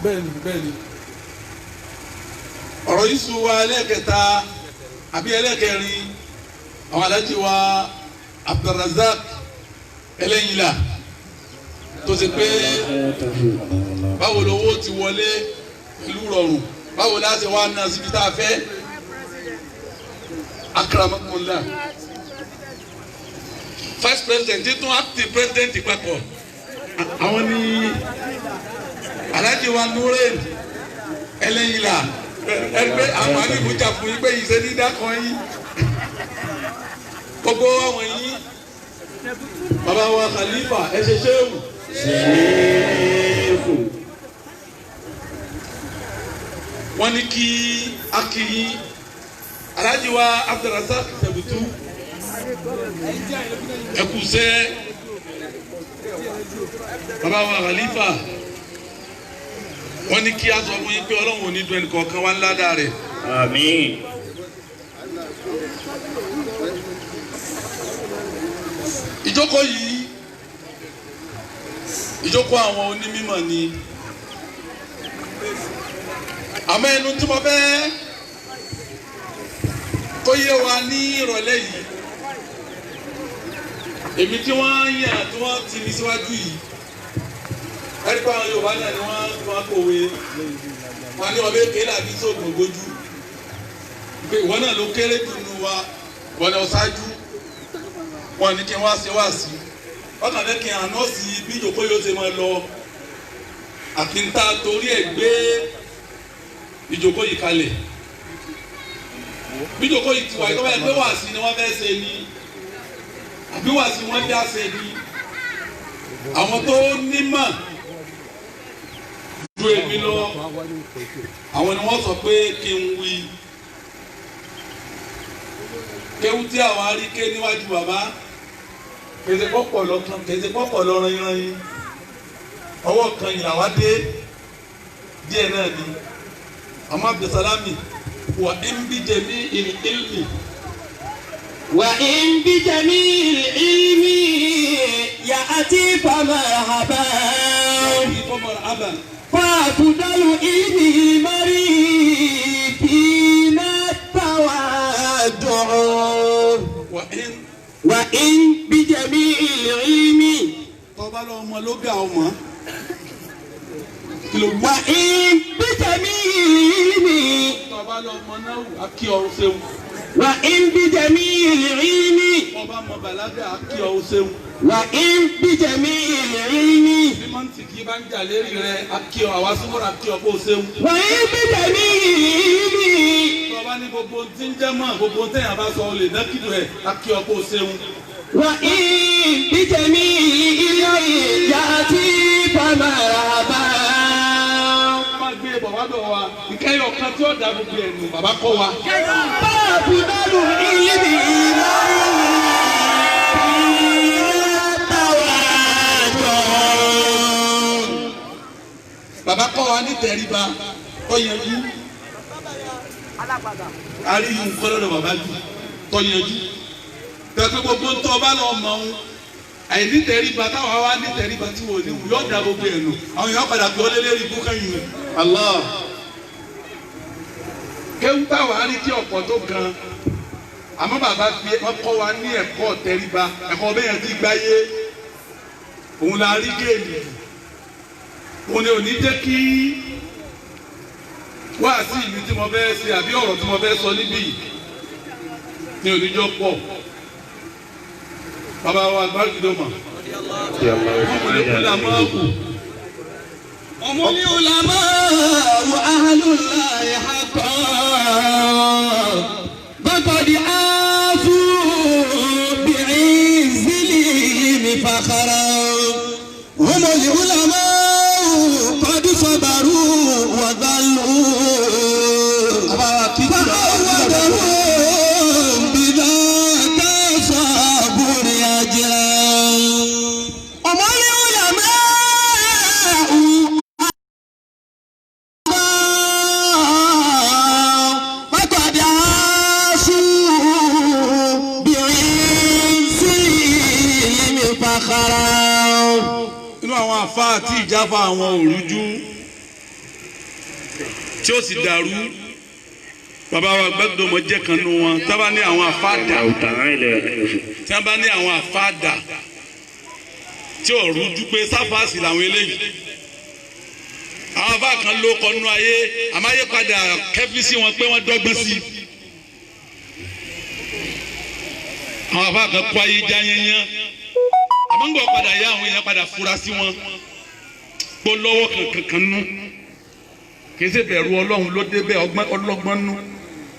Bẹ́ẹ̀ni, bẹ́ẹ̀ni. Ọ̀rọ̀ yìí sùn wa ẹlẹ́kẹta àbí ẹlẹ́kẹrin, àwọn alájí wa Abdulrazak Ẹlẹ́yìnlá tó ṣe pé báwo lowó ti wọlé pẹ̀lú rọrùn, báwo la ṣe wá ná síbi tá a fẹ́. Akramakunla vice president tún acting president papọ̀, àwọn ní alájí wa Nuren Ẹlẹ́yìnlá. Ẹgbẹ́ àwọn alìmújà fún yín pé yìí ṣe ní dákan yín gbogbo àwọn yín. Bàbá wa Khalifa, ẹ ṣe ṣéwù. Wọ́n ní kí akiyin alájí wa Abdulrasaq Sẹ̀bùtú ẹkùsẹ́. Bàbá wa Khalifa, wọ́n ní kí a sọ fún yín pé Ọlọ́run ò ní dùn ẹnì kọ̀ọ̀kan wá ńlá dáa rẹ̀. Àmín. Ìjókòó yìí, ìjókòó àwọn onímọ̀ ni. Àmọ́ ẹnu tí mo fẹ́ kó yé wa ní ìrọ̀lẹ́ yìí, èmi tí wọ́n yàn tí wọ́n ti mi síwájú yìí, ẹni pé àwọn Yorùbá náà ni wọ́n kọ̀wé wọn ní ọbẹ̀ kéèrè àbí sóògùn ògbójú pé ìwọ náà ló kéré jù nù wa, ìwọ náà ṣáájú. Wọn ní kí n wá ṣe wá sí wọn kàn fẹ́ kí n àná sí bí ìjókòó yóò ṣe máa lọ àti ń ta torí ẹ̀ gbé ìjókòó yìí kalẹ̀. Bí ìjókòó yìí ti wà, ìjọba ẹ̀ pé wá sí ni wọ́n fẹ́ ṣe ni àbí wá sí wọ́n dá ṣe ni, àwọn tó nímọ̀ ju èmi lọ, àwọn ni wọ́n sọ pé kí n wí. Kéwú tí àwọn aríké níwájú bàbá kèsè pọ̀pọ̀ lọ́kàn, kèsè pọ̀pọ̀ lọ́rọ̀ yín, ọwọ́ kan yìí làwa dé díẹ̀ náà ni. Àmọ́ Abdulsalami wà ń bí jẹ̀mí ìlì ìlì. Wà ń bí jẹ̀mí ìlì yà á ti famarhaba. Fàkúdàlù ìlì mari fínà tàwa dùn. Wà ń bí jẹ̀mí ìlì. Tọ́ba lọ ọmọ ló ga ọmọ. Wà ń bí jẹ̀mí ìlì. Tọ́ba lọ ọmọ náà wù á kí ọ ṣeun. Wà ń bí jẹ̀mí ìlì. Ọba mọ bàlágà á kí ọ ṣeun. Wà ń bí jẹ̀mí ìlì. Bí mọ́ǹtì kì í bá ń jà lérí rẹ̀ á kí ọ, àwa súnmọ́ra á kí ọ kó ṣeun. Wà ń bí jẹ̀mí ìlì. Tọ́ba ní gbogbo tí ń jẹ́ mọ́ gbogbo tẹ̀yàn bá sọ olè dákìlù ẹ̀ á kí ọ kó ṣeun. Wà ń bí jẹ̀mí ìlì yàtí famarhaba. Má gbé bàbá dọ̀ wa ìkẹyọ̀ kan tí ó dà gbogbo ẹ̀ nù bàbá kọ́ wa. Báàbù dálù ìlì Bàbá kọ́ wa ní tẹríba tó yanjú. Àríyìn nǹkan lọ́dọ̀ bàbá jù tó yanjú. Tẹ̀sán gbogbo ń tọ́ ọba lọ mọ̀ ọ́n. Àìní tẹríba táwa wá ní tẹríba tí wò ní wù yóò da gbogbo ẹ̀ nù. Àwọn èèyàn padà pé ó lé lérí ibú kẹ́yìn rẹ̀. Allah. Kéwú táwa rí tí ọ̀pọ̀ tó gan. Àmọ́ bàbá fi wọ́n kọ́ wa ní ẹ̀kọ́ tẹríba, ẹ̀kọ́ bẹ́yẹn ti gbáyé. Òun la rí géèlì. Òun ni ò ní jẹ́ kí wáàsí ìlú tí mo fẹ́ ṣe àbí ọ̀rọ̀ tí mo fẹ́ sọ níbí ní oníjọ́ pọ̀. Bàbá wa gbàgídọ́mà. Ọmọlé ulama wa ahlullahi haqqan. Baqad afu bi'izzihim fakhran. Humul ulama qad sabaru wa dhallu. Fa'awwadahum bidhaka sabri ajran. Ọmọlé ulama. فقد عاشوا بعزهم فخرا. Inú àwọn àfáà tí ìjáfa àwọn òrújú Tí ó sì dàrú, bàbá wa Gbẹ́dọ̀mọ jẹ́ kan nù wọn. Tí wọ́n bá ní àwọn àfáàdà, tí wọ́n bá ní àwọn àfáàdà tí ò rújú pé sáfàsì làwọn eléyìí. Àwọn afá kan ló kọ nínú ayé, àmọ́ ayé padà kẹ́fí sí wọn pé wọ́n dọ́gbọ́n sí i. Àwọn afá kan kó ayé já yẹnyẹn, àmọ́ ń gbọ́ padà yá àwọn èèyàn padà fura sí wọn gbọ́ lọ́wọ́ kankan nú. Kì í ṣe bẹ̀rù Ọlọ́run ló dé bẹ́ẹ̀, ọgbọ́n ọlọ́gbọ́n nú.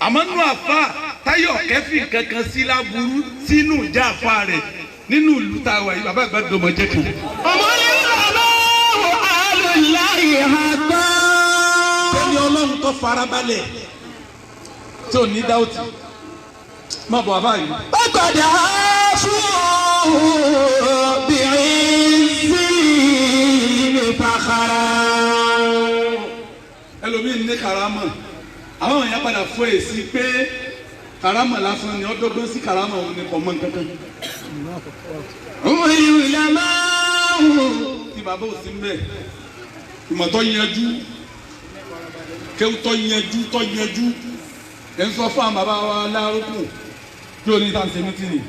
Àmọ́ nú àfa táyọ̀ kẹ́fì kankan sí láburú sínú ìjà àfa rẹ̀ nínú ìlú tá a wà yìí, bàbá Gbẹ́dọ̀mọ jẹ́ kan. Ẹni Ọlọ́run tó farabalẹ̀ tí ò ní dáwọ́tì má bọ̀ bàbá yìí. Ọ̀kadà fún obìnrin sí ní fàkàrà. Ẹlòmíín ní karama, àwọn èèyàn padà fọ èsì pé karama lásán ni ọdọgbọn sí karama òun ni kò mọ nǹkankan. Tí bàbá ò sí mbẹ, ìmọ̀tọ́ yanjú, kéwú tọ́ yanjú tọ́ yanjú. Ẹ̀ ń sọ fún àwọn bàbá wa lárúkù bí oní tá à ń ṣe mítìnì.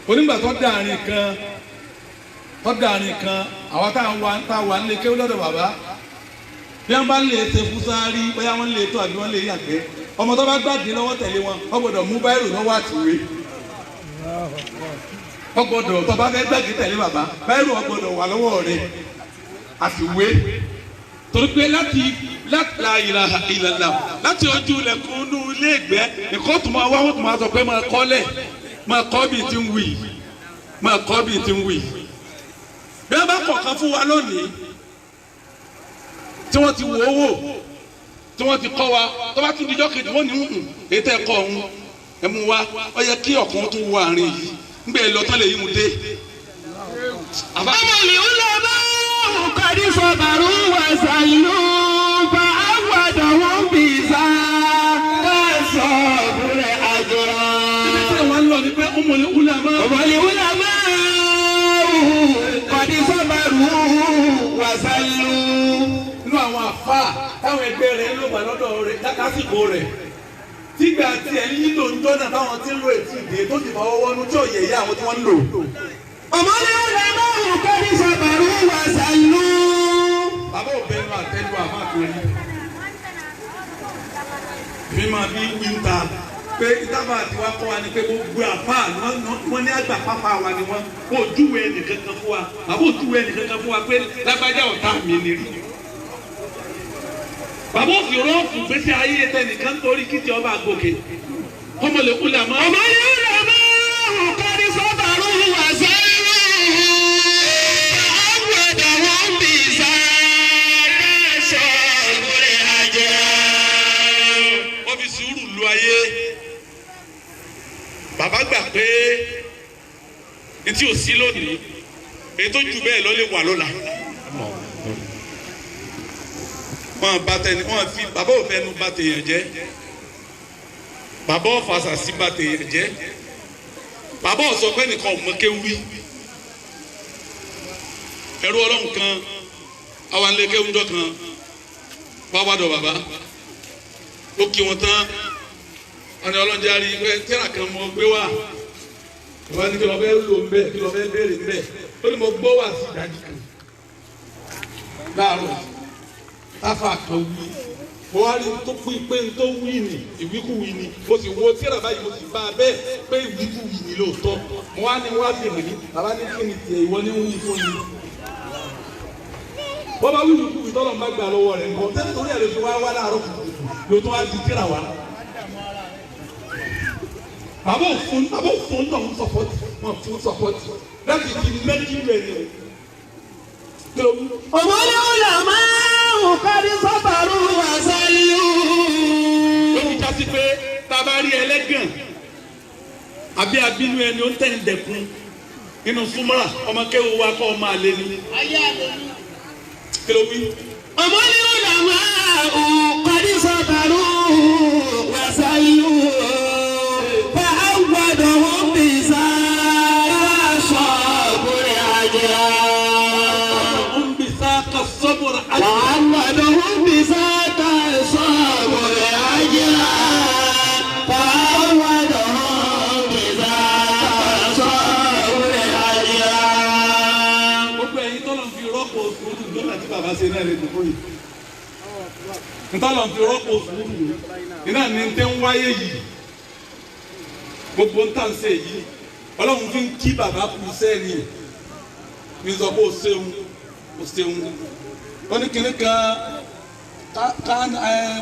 Onígbà tó dàrin kan tó dàrin kan, àwọn tá a wà nílé kéwú lọ́dọ̀ bàbá, bí wọ́n bá lè ṣe fúsáárì, bóyá wọ́n lè tó àbí wọ́n lè yàgbẹ́, ọmọ tó bá gbàdé lọ́wọ́ tẹ̀lé wọn, wọ́n gbọ́dọ̀ mú báírò lọ́wọ́ àtìwé. Wọ́n gbọ́dọ̀ tó bá fẹ́ gbàgbé tẹ̀lé bàbá, báírò wọ́n gbọ́dọ̀ wà lọ́wọ́ rẹ̀ àtìwé. Torí pé láti la ilaha illallah láti ojú ilẹ̀kùn inú ilé ìgbẹ́ nǹkan tó máa wá, wọ́n tó máa sọ pé máa kọ́lẹ̀, máa kọ́ bíi ti ń wì, máa kọ́ bíi ti ń wì. Bí wọ́n bá kọ̀ọ̀kan fún wa lónìí tí wọ́n ti wò ó wò, tí wọ́n ti kọ́ wa, tó bá tún dijọ́ kejì wọ́n ní hùn ètò ẹ̀kọ́ ọ̀hún ẹ̀ mú wa, ó yẹ kí ọ̀kan tún wọ àárín yìí ńgbẹ́ lọ tán lè yí mu dé. Qad sabaru wa sallu fa awadahum bisa kasabul ajra. Ibi tí wọ́n lọ ni pé umul ulama. Umul ulama qad sabaru wa sallu. Nínú àwọn àfa táwọn ẹgbẹ́ rẹ̀ ló wà lọ́dọ̀ rẹ̀ lásìkò rẹ̀, tígbà tí ẹ̀ ń yílò ń jọ́nà táwọn tí ń lo ètí ìdè tó sì fọwọ́ wọnú tí ò yẹ ìyá àwọn tí wọ́n ń lò. Umul ulama qad sabaru wa sallu. Bàbá ò bẹnu àtẹnu àfa kan rí. Mi máa bí wíńtà pé ìtàbà àti wa kọ́ wa ni pé gbogbo àfa wọ́n ní àgbà pápá wa ni wọ́n kò júwe ẹnìkankan fún wa. Bàbá ò júwe ẹnìkankan fún wa pé lágbájá ọ̀tá mi ni rí. Bàbá òfin rọ́ọ̀fù gbèsè ayé tẹnìkan torí kí ti ọba àgòkè. Ọmọ lè kú làmọ́. Ọmọ lè kú làmọ́ qad sabaru wa sallu awadahum bisa kasabul ajra. Wọ́n fi sùúrù lu ayé. Bàbá gbà pé etí ò sí lónìí, èyí tó jù bẹ́ẹ̀ lọ lè wà lọ́la. Wọ́n bá tẹni, wọ́n fi bàbá ò fẹnu bà tèèyàn jẹ́, bàbá ò fàṣà sí bà tèèyàn jẹ́, bàbá ò sọ pé nìkan ò mọ kéwú. Ẹrú Ọlọ́run kan, àwọn ilé kéwú ńjọ́ kan, wá wá dọ̀ bàbá, ó kí wọn tán, wọn ni Ọlọ́run jẹ́ àrí pé tẹ́lá kan mọ gbé wá, wọ́n ní kí lọ fẹ́ lò ń bẹ̀, kí lọ fẹ́ béèrè ń bẹ̀, ó ní mo gbọ́ wá sí ìdájí kan láàárọ̀ táfà kan wí, mo wá rí tó pín pé tó wí ni ìwíkúwí ni, mo sì wo tíra báyìí mo sì bá a bẹ́ẹ̀ pé ìwíkúwí ni lóòótọ́. Mo wá ní wá fi hàn mí, bàbá ní kí ni tiẹ̀ ìwọ ní wí fún mi. Bọ́ bá wíwíkúwí tọ́lọ̀ ń bá gbà lọ́wọ́ rẹ̀ nǹkan tẹ́lẹ̀ torí ẹ̀ ló fi wá wá láàárọ̀ kùtùkùtù ló tó wá di tíra wá. Bàbá òfun náà ń sọpọ́tì, wọ́n fún sọpọ́tì láti fi mẹ́jì rẹ̀ ni. Umul ulama qad sabaru wa sallu. Ó fi jásí pé tá a bá rí ẹlẹ́gàn àbí abínú ẹni ó ń tẹ̀ ń dẹ̀kun nínú súnmọ́ra, ọmọ kéwu wa kọ́ ọmọ àlè ni. Kí ló wí? Umul ulama qad sabaru wa sallu fa awadahum bisa sabr ajra. Bisa kasabr ajra. Wa awadahum bisa kasabr bàbá ṣe náà lè dùnkún yìí. Ntọ́lọ̀ fi rọ́pò sùúrù iná ní tẹ́ ń wáyé yìí. Gbogbo ń tàn ṣe yìí. Ọlọ́run fi ń kí bàbá kú sẹ́ni. Mi sọ pé o ṣeun, o ṣeun. Wọ́n ní kinní kan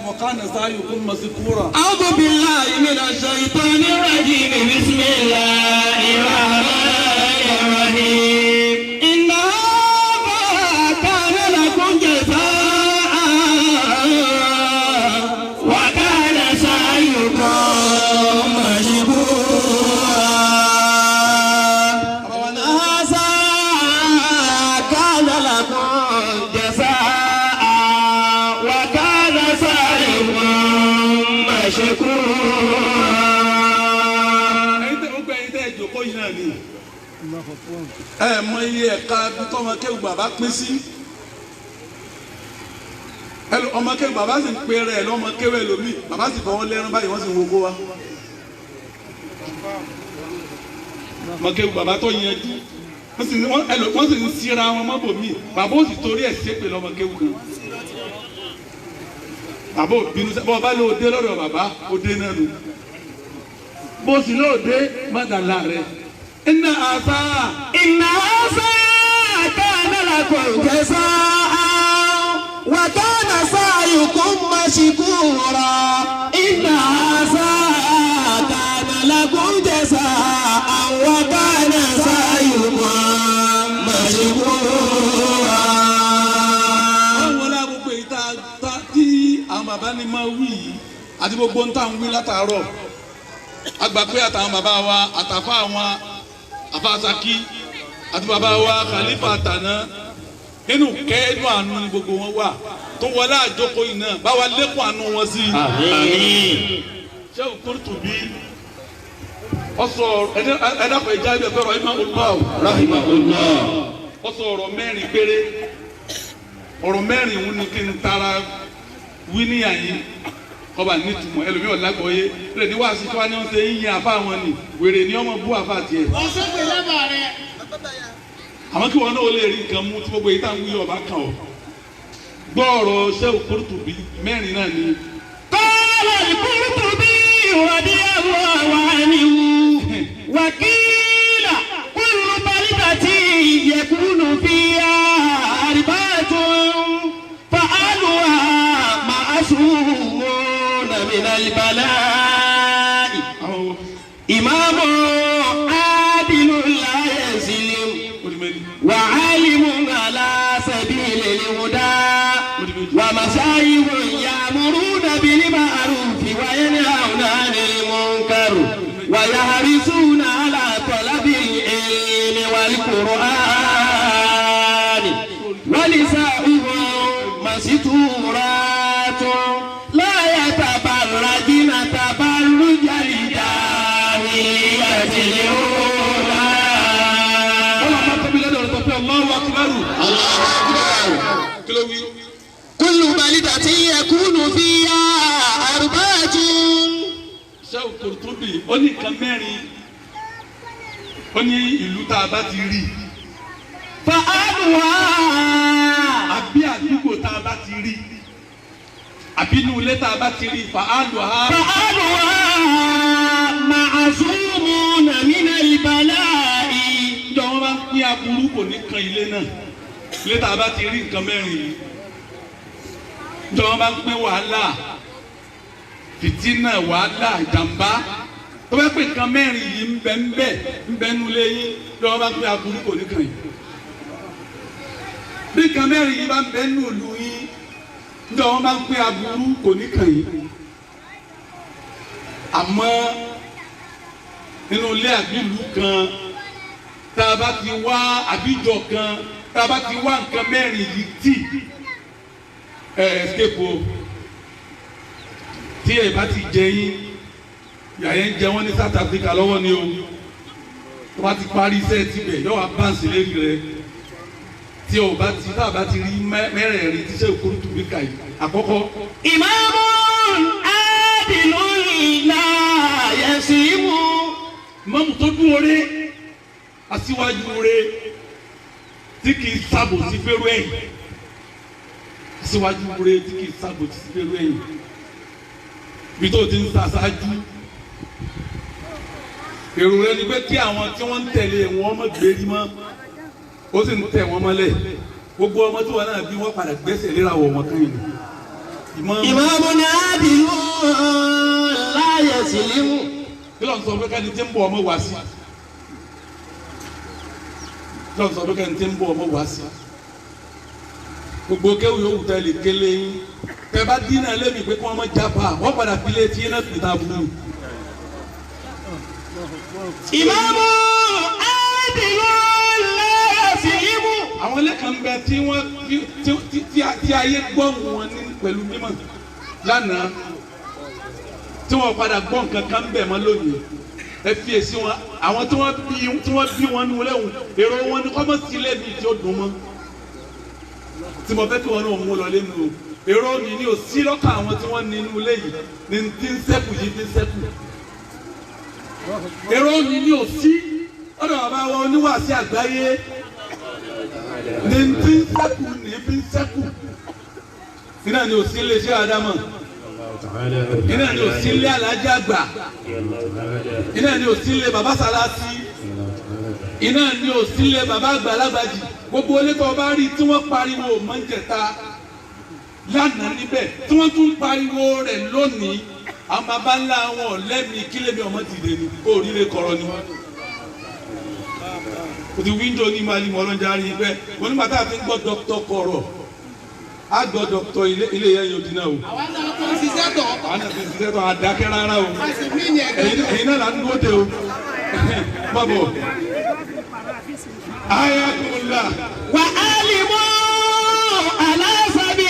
وكان سعيكم مشكورا. أعوذ بالله من الشيطان الرجيم بسم الله الرحمن الرحيم إن هذا كان لكم جزاء وكان سعيكم مشكورا. هذا كان لكم جزاء وكان سعيكم مشكورا. Ẹ mọ iye ẹ̀ka tọmọ kéwù bàbá pín sí. Ọmọ kéwù bàbá sì ń pe rẹ̀ lọ́mọ kéwù ẹlòmíì, bàbá sì fọwọ́ lẹ́rán báyìí wọ́n sì ń wogó wa. Ọmọ kéwù bàbá tó yanjú, wọ́n sì ń síra wọn mọ́bòmíì, bàbá ó sì torí ẹ̀ ṣépè lọ́mọ kéwù kan. Bàbá ò bínú sẹ́, bọ́ bá lóò dé lọ́dọ̀ bàbá, ó dé náà nù. Bó sì lóò dé, má dàlá rẹ̀. Inna asa. Inna asa kana lakum jazaa wa kana sa'yukum mashkura. Inna asa kana lakum jazaa wa kana sa'yukum mashkura. Wọ́n wọlé gbogbo èyí tá tí àwọn bàbá ní máa wí yìí àti gbogbo ń tà ń wí látàárọ̀. Àgbà pé àtàwọn bàbá wa àtàfà àwọn afasaki àti bàbá wa Khalifa tàná nínú kẹ́ẹ́nù àánú ni gbogbo wọn wà tó wọlé àjókòó yìí náà báwa lékún àánú wọn sí. Àmín. Sheikh Qurtubi ọsọ ẹdàpọ̀ ìjà ibẹ̀ pẹ̀lú rahimahullah. Rahimahullah. Ọsọ ọ̀rọ̀ mẹ́rin péré, ọ̀rọ̀ mẹ́rin òun ni kí n tara wí níyà yín kọba nítumọ̀ ẹlòmíì ọ̀làgbọ̀ọ́yé lè ní wàásù tí wọ́n ní wọ́n ṣe ń yin àfa wọn ni wèrè ni ọmọ bú àfa tiẹ̀. Wọ́n sọ́kè lábàá rẹ̀. Àmọ́ kí wọn náà lè rí nǹkan mú tí gbogbo yìí tá ń wí ọba kan ọ̀. Gbọ́ ọ̀rọ̀ Sheikh Qurtubi mẹ́rin náà ni. Qala al-Qurtubi radiyallahu anhu wa qila kullu baldatin yakunu fiha arba'atun fa'aluha ma'sumun من البلاء إمام عادل لا يظلم وعالم على سبيل الهدى ومشايخ يأمرون بالمعروف وينهون عن المنكر ويحرصون على طلب العلم والقرآن ونساؤهم مستورات لا يتبرجن تبرج الجاهلية الأولى. Allahu akbar. كل بلدة يكون فيها أربعة. Sheikh Qurtubi ó ní nǹkan mẹ́rin, ó ní ìlú tá a bá ti rí. فأهلها. Àbí àdúgbò tá a bá ti rí. Àbí inú ilé tá a bá ti rí fa'aluha. Fa'aluha ma'asumuna min al-bala'i. Ìjọ wọn bá ń pín aburú kò ní kan ilé náà. Ilé tá a bá ti rí nǹkan mẹ́rin yìí. Ìjọ wọn bá ń pín wàhálà, fìtínà, wàhálà, ìjàmbá. Tó bá pín nǹkan mẹ́rin yìí ń bẹ ń bẹ ń bẹ nú ilé yín. Ìjọ wọn bá ń pín aburú kò ní kan yìí. Bí nǹkan mẹ́rin yìí bá ń bẹ nú ìlú yín, njẹ wọn bá ń pín aburú kò ní kàn yín. Àmọ́ nínú ilé àbílù kan tá a bá ti wá àbíjọ kan tá a bá ti wá nǹkan mẹ́rin yìí tì ẹ escape o. Tí ẹ bá ti jẹ yín, ìyá yẹn ń jẹ wọ́n ní South Africa lọ́wọ́ ni o. Tó bá ti parí iṣẹ́ tibẹ̀ yóò wá báǹsì lérí rẹ̀. Tí o bá ti tá a bá ti rí mẹ́rẹ̀ẹ̀rin tí Sheikh Qurtubi kà yìí. Àkọ́kọ́. Imamun adilun la yasimu. Ìmáàmù tó dúró re, aṣíwájú re, tí kì í ṣàbòsí fẹ́rù ẹ̀yìn. Síwájú rẹ tí kì í sábòtì sí pẹ̀lú ẹ̀yìn. Bí tó ti ń sàṣáájú. Èrò rẹ ni pé kí àwọn tí wọ́n ń tẹ̀lé wọn mọ̀ gbérí mọ́. Ó sì ń tẹ̀ wọ́n mọ́lẹ̀. Gbogbo ọmọ tí wọn náà bí wọ́n padà gbẹ́sẹ̀ léra wọ̀ wọ́n kàn yìí. Ìmáàmù ni àdìlú láyé sílímù. Kí ló ń sọ pé kẹ́ni tí ń bọ̀ ọmọ wá sí? Kí ló ń sọ pé kẹ́ni tí ń bọ̀ ọmọ wá sí? Gbogbo kéwù yòówù tẹ́ lè kélé yín. Tẹ́ bá dínà lémi pé kí wọ́n má jápa, wọ́n padà fi lé tí yín náà pè tá a burú. Ìmáàmù àdìlú láyé sílímù. Àwọn ẹlẹ́kàn ń bẹ tí wọ́n tí ayé gbọ́ wọn ní pẹ̀lú mímọ̀ lánàá tí wọ́n padà gbọ́ nǹkan kan ń bẹ̀ mọ́ lónìí. Ẹ fi èsì wọn àwọn tí wọ́n bí wọn nù lẹ́hùn èrò wọn ni kọ́mọ́ sí lẹ́bi tí ó dùn mọ́ tí mo fẹ́ kí wọn náà mú lọ lẹ́nu o. Èrò mi ni ò sí lọ́kàn àwọn tí wọ́n ní inú ilé yìí ní ti ń sẹ́kù yìí ti ń sẹ́kù. Èrò mi ni ò sí ọ̀dọ̀ bàbá wọn oníwàásí àgbáyé ní ti ń sẹ́kù ní fi ń sẹ́kù. Iná ni ò sí ilé iṣẹ́ Ádámọ̀, iná ni ò sí ilé Alájà àgbà, iná ni ò sí ilé bàbá Sàlásì, iná ni ò sí ilé bàbá àgbà alágbàjì. Gbogbo ilé tó bá rí tí wọ́n pariwo mọ́ńjẹta lánàá níbẹ̀ tí wọ́n tún pariwo rẹ̀ lónìí, àwọn bàbá ńlá wọn lẹ́mìí kílẹ̀mí ọmọ dìde ni kó oríire kọ̀rọ̀ ni. O ti wíńdò ní mali mọ́ ọlọ́njà rí bẹ́ẹ̀ wọ́n nígbà tá a ti ń gbọ́ dọ́kítọ̀ kọ̀rọ̀ a gbọ́ dọ́kítọ̀ ilé yẹn yóò dín náà o. Àwa náà tó ń ṣiṣẹ́ tọ̀. Àwọn náà tó ń ṣiṣẹ́ tọ̀ àdákẹ́ rárá o. A sì mí ní ẹ̀gbẹ́. Ẹ̀yin náà là ń dúró de o. Bọ́bọ̀. Ayakumullah. Wà á lè mú aláṣàbí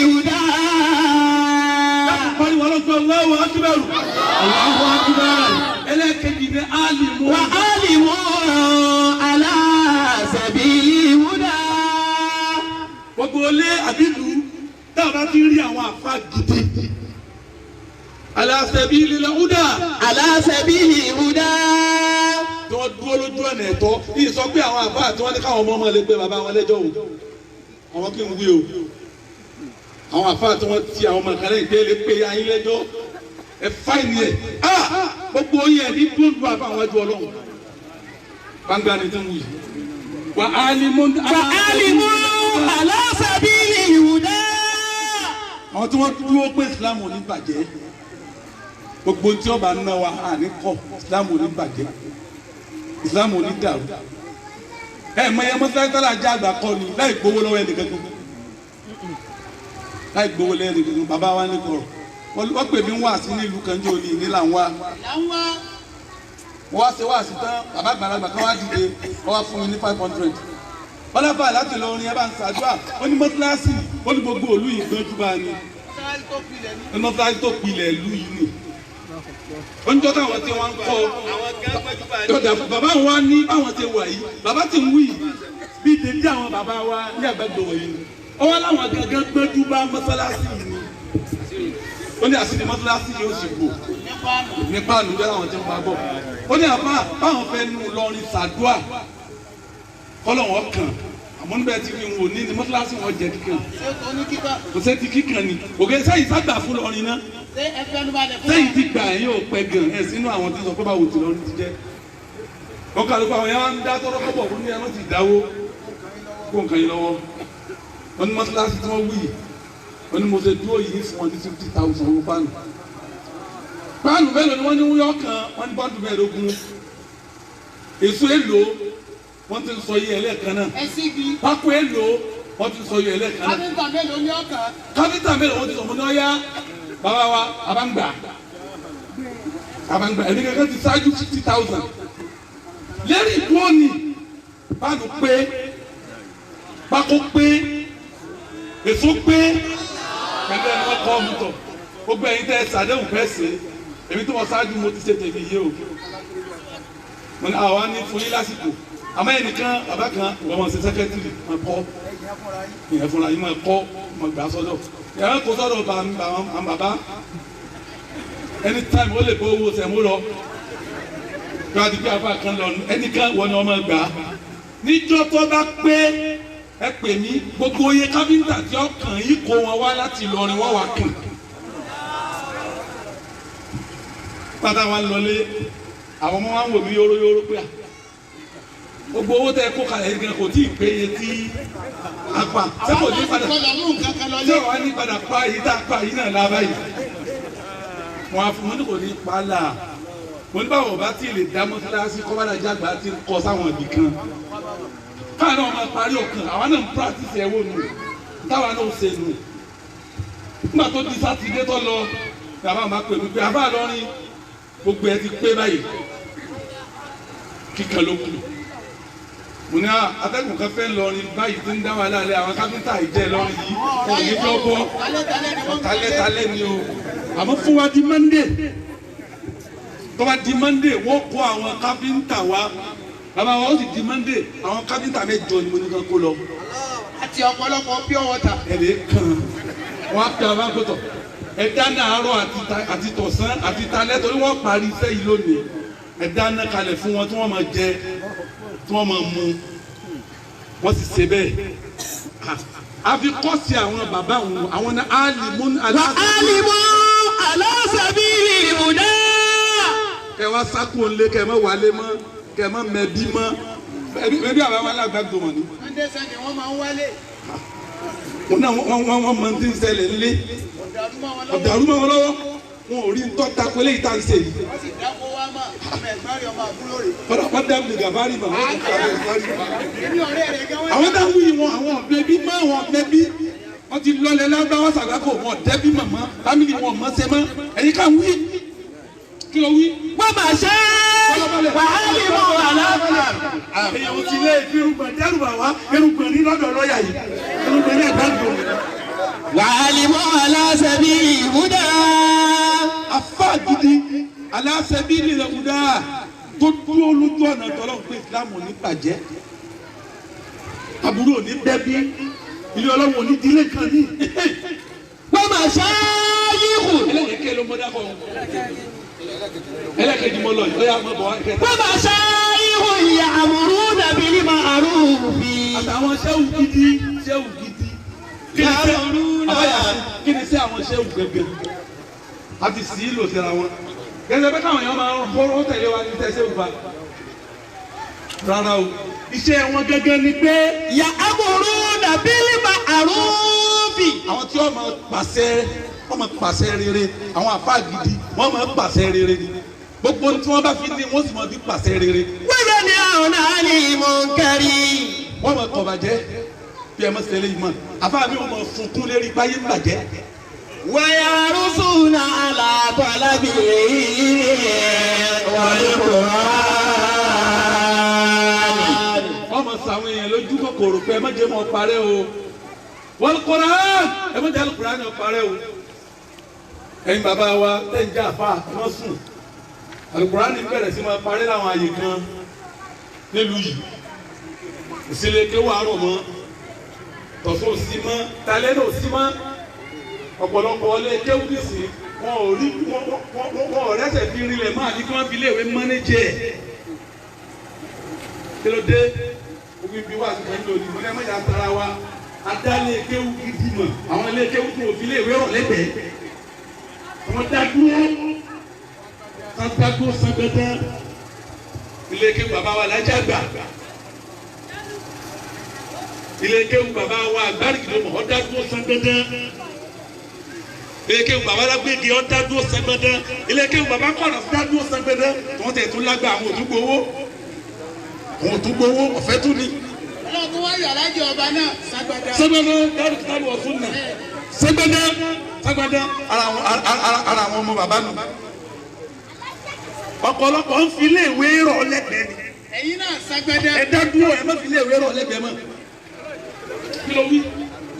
ìhùdá. Pariwo ọlọ́gbọ́n Allahu Akbar. Allahu Akbar. Ẹlẹ́kejì ni á lè mú. Wà á lè mú aláṣàbí ìhùdá. Gbogbo ilé àbílù tá a bá ti rí àwọn àfa gidi. Aláṣàbí ìhùdá. Aláṣàbí ìhùdá. Tí wọ́n dúró lójú ọ̀nà ẹ̀tọ́ yìí sọ pé àwọn àfa àti wọ́n ní káwọn ọmọ ọmọ lè gbé bàbá wọn lẹ́jọ́ o. Àwọn kí n wí o. Àwọn àfa àti wọ́n ti àwọn ọmọ kan lẹ́yìn pé lè pe ayé lẹ́jọ́. Ẹ fáìní ẹ̀. Gbogbo yẹn ní dúndú àfa àwọn ẹjọ́ Ọlọ́run. Gbangba ni tí ń wù yìí. Wà á lè mú. Wà á lè mú aláṣàbí ìhùdá. Àwọn tí wọ́n dúró pé Islam ò ní bàjẹ́. Gbogbo tí ọba ń ná wa à ní kọ́ Islam ò ní bàjẹ́. Islam ò ní dàrú. Ẹ mọ iye mọ́sálásí tálà jẹ́ àgbà kọ́ ni láì gbowó lọ́wọ́ ẹnìkan gbogbo. Láì gbowó lọ́wọ́ ẹnìkan gbogbo bàbá wa ní kọ̀rọ̀. Wọ́n pè mí wá sí nílùú kan jẹ́ òní ní là ń wá. Wọ́n wá ṣe wá sí tán bàbá àgbàlagbà kan wá dìde wọ́n wá fún mi ní 500. Bọ́láfà láti lọ orin ẹ bá ń ṣàdúrà ó ní mọ́sálásí ó ní gbogbo òlú yìí gbọ́njú bá ní. Ó ní mọ́sálásí tó pilẹ̀ ìlú yìí nì. Ó ń jọ́ táwọn tí wọ́n ń kọ́ tọ́jà bàbá wa ní báwọn ti wà yìí bàbá ti ń wí yìí bí dèjì àwọn bàbá wa ní àgbàdo wọ̀nyí ni. Ó wá láwọn gangan gbọ́njú bá mọ́sálásí yìí ni. Ó ní àṣírí mọ́sálásí yìí ó sì gbò nípa àlùjọ láwọn tí ń bá bọ̀. Ó ní àbá báwọn fẹ́ nu lọrin sàdúà kọ́lọ̀ wọn kàn àmọ́ níbẹ̀ tí wọn ò ní ní mọ́sálásí wọn jẹ kíkan. Kò sẹ́ ti kíkan ni òkè sẹ́yìn ságbà fún lọrin náà sẹ́yìn ti gbà ẹ̀yìn ò pẹ́ gan ẹ̀ sínú àwọn tí sọ pé báwo ti lọrin ti jẹ́. Wọ́n kàlùkù àwọn yẹn wá ń dá tọ́rọ́ kọ́bọ̀ fún ní ẹran ti dáwó kó nǹkan yìí lọ́wọ́. Wọ́n ní mọ́sálásí tí wọ́n wí yìí wọ́n ní mo ṣe dúró yìí fún wọn ní 50,000 owó páànù. Páànù mélòó ni wọ́n ní wúyọ́ kan wọ́n ní bọ́ọ̀dù mẹ́ẹ̀ẹ́dógún. Èso èlò wọ́n ti ń sọ yìí ẹlẹ́ẹ̀kan náà. Pákó èlò wọ́n ti ń sọ yìí ẹlẹ́ẹ̀kan náà. Káfíńtà mélòó ni ọkàn? Káfíńtà mélòó wọ́n ti sọ fún ní ọ̀yá bàbá wa àbáǹgbà àbáǹgbà ẹ̀mí kankan ti ṣáájú 50,000. Lérí ìdúró ni páànù pé pákó pé èso pé pẹ̀lú ẹni wọ́n kọ́ ọmú tọ̀ gbogbo ẹ̀yin tẹ́ ẹ sàdéhùn fẹ́ ṣe èmi tí wọ́n ṣáájú mo ti ṣe tèmi yìí o. Mo ní àwa ní fún yín lásìkò àmọ́ ẹnìkan bàbá kan wọ́n máa ṣe sẹ́kẹ́tìrì máa kọ́ ìyẹn fúnra yín máa kọ́ máa gbà sọ́dọ̀ ìyẹn kó sọ́dọ̀ bàbá anytime ó lè bó owó sẹ̀mú lọ kí wọ́n ti gbé afa kan lọ ẹnìkan wọ́n ni wọ́n máa gbà á níjọ́ tó bá pé Ẹ pè mí gbogbo iye káfíńtà tí ọkàn yìí kó wọn wá láti Ìlọrin wọ́n wá kàn. Pátá wa ń lọlé àwọn ọmọ wa ń wò mí yóróyóró pé à gbogbo owó tẹ kó kalẹ̀ yìí gan kò tí ì péye tí a pa ṣé kò ní padà ṣé wàá ní padà pa èyí tá a pa yìí náà lába yìí. Wọn á fún wọn ní kò ní pa là mo ní báwo bá tí ì lè dá mọ́sálásí kọ́ bá dájà gbà tí ń kọ́ sáwọn ibì kan. Káà náà máa parí ọ̀kan àwa náà ń practice ẹ̀ wò nù táwa náà ń ṣe nù. Nígbà tó di sátidé tó lọ bàbá máa pè mí pé àbá lọ́rin gbogbo ẹ ti pé báyìí kíkan ló kù. Mo ní atẹ́gùn kan fẹ́ lọrin báyìí tí ń dá wàhálà lé àwọn káfíńtà ìjẹ́ lọrin yìí kò ní fẹ́ bọ́ talẹ́talẹ́ ni o. Àmọ́ fún wa di Monday tó bá di Monday wọ́n kó àwọn káfíńtà wa bàbá wa ó sì di Monday àwọn káfíńtà mẹ́jọ ni mo ní kan kó lọ. Àti ọ̀pọ̀lọpọ̀ pure water. Ẹ lè kàn wọ́n á pè àwọn akótó ẹ dáná àárọ̀ àti tọ̀sán àti talẹ́ torí wọ́n parí iṣẹ́ yìí lónìí ẹ dáná kalẹ̀ fún wọn tí wọ́n máa jẹ tí wọ́n máa mu wọ́n sì ṣe bẹ́ẹ̀. Àfi kọ́sì àwọn bàbá wọn àwọn náà alimun ala sabili huda. Kẹ wá sákò ńlé kẹ má wálé mọ́ kẹ má mẹbí mọ́ ẹbí àwọn alágbàdo mọ̀ ni. Monday Sunday wọ́n máa ń wálé. Wọn náà wọ́n máa ń tí ń ṣẹlẹ̀ ńlé ọ̀dàrú mọ́ wọn lọ́wọ́ wọn ò rí ń tọ́ta pé léyìí tá à ń ṣe yìí. Wọ́n sì dáko wá mọ̀ ọmọ ẹ̀gbọ́n rẹ̀ ọmọ àbúrò rẹ̀. Kọ́dà wọ́n dá Gàfárì mọ̀ wọ́n kọ́ Gàfárì. Èmi ọ̀rẹ́ rẹ̀ gan wọ́n. Àwọn dáhùn yìí wọn àwọn ọ̀bẹ bí mọ́ àwọn ọ̀bẹ bí wọ́n ti lọlẹ̀ lágbáwá sàgbákò wọn ọ̀dẹ́ bí màmá fámìlì wọn ọ̀mọ́ ṣe mọ́ ẹ̀yin ká wí kí ló wí. Wọ́n máa ṣe wàhálì mọ́ àlàáfíà. Èyàn ò ti lé irùngbọ̀n dẹ́rù bà wá irùngbọ̀n ní lọ́dọ̀ lọ́ọ̀yà yìí irùngbọ̀n ní ẹ̀dá gbòòrò. Wàhálì mọ́ ala sabili huda. Afá gidi ala sabili huda tó dúró lójú ọ̀nà tọ́lọ́ pé Islam ò ní bàjẹ́ àbúrò ò ní bẹ́bí ilé ọlọ́run ò ní dílé kan ní. Wọ́n máa ṣe yíkù. Ẹlẹ́yìn ló mọ́ dákọ̀ ẹlẹ́kẹ̀jì mọ́ lọ yìí ó yà mọ́ bọ̀ wá kẹta. Wọ́n máa ṣe yíkù ya'muruna bil ma'rufi. Àtàwọn sẹ́wù gidi sẹ́wù gidi kí ni sẹ́ àwọn sẹ́wù gẹ́gẹ́ àti sí ìlò síra wọn. Gẹ́gẹ́ bẹ́ẹ̀ káwọn èèyàn máa ń hóró tẹ̀lé wa ní sẹ́wù bá. Rárá o iṣẹ́ wọn gẹ́gẹ́ ni pé. Ya'muruna bil ma'rufi. Àwọn tí wọ́n máa pàṣẹ wọ́n máa pàṣẹ rere àwọn àfáà gidi wọ́n máa pàṣẹ rere ni gbogbo tí wọ́n bá fi ní wọ́n sì máa fi pàṣẹ rere. Wa yanhauna 'anil munkari. Wọ́n máa kọ̀ bàjẹ́ bí ẹ má ṣe lè mọ̀ àfáà mi ò máa sunkún lérí báyé bàjẹ́. Wa yarusuna 'ala talabil ilmi wal Qur'an. Wọ́n máa sọ àwọn èèyàn lójú kòkòrò pé ẹ má jẹ́ mọ́ parẹ́ o wal Qur'an ẹ má jẹ́ Al-Qur'an ó parẹ́ o. Ẹ̀yin bàbá wa tẹ̀ ń jẹ́ àfa wọ́n sùn Al-Qur'an bẹ̀rẹ̀ sí máa parẹ́ láwọn àyè kan nílùú yìí ìsìlẹ̀ kéwà àárọ̀ mọ́ tọ̀sán ò sí mọ́ talẹ́ náà ò sí mọ́ ọ̀pọ̀lọpọ̀ ọlẹ́ kéwù nìsín wọn ò rí wọn ò rẹ́sẹ̀ fi rinlẹ̀ máa ní kí wọ́n fi léèwé mọ́nẹ́jẹ̀ kí ló dé omi bí wàá sùn pẹ̀lú òní mo ní ẹ má yà tara wa adálé kéwù gidi mọ̀ àwọn ilé kéwù tó fi léèwé rọ̀ lẹ́gbẹ̀ẹ́ wọ́n dádúró dádúró sangbẹ́tẹ́ ilé kéwù bàbá wa lájà gbà ilé kéwù bàbá wa agbárìkìlómọ̀ ọ́ dádúró sangbẹ́tẹ́ ilé kéwù bàbá lágbègbè ọ́ dádúró sangbẹ́tẹ́ ilé kéwù bàbá kọ̀ọ̀nà dádúró sangbẹ́tẹ́ tí wọ́n tẹ̀ tún lágbà àwọn òtún gbowó ọ̀fẹ́ tún ni. Ọlọ́run wá yàrá jẹ ọba náà sangbẹ́tẹ́. Sangbẹ́tẹ́ dárúkítàlù ọ̀tún nà sangbẹ́tẹ́ sangbẹ́tẹ́ ara àwọn ọmọ bàbá nù. Ọ̀pọ̀lọpọ̀ ń fi iléèwé rọ̀ lẹ́gbẹ̀ẹ́ ni. Ẹ̀yin náà sangbẹ́tẹ́. Ẹ dá dúró ẹ má fi iléèwé rọ̀ lẹ́gbẹ̀ẹ́ mọ́. Kí ló wí?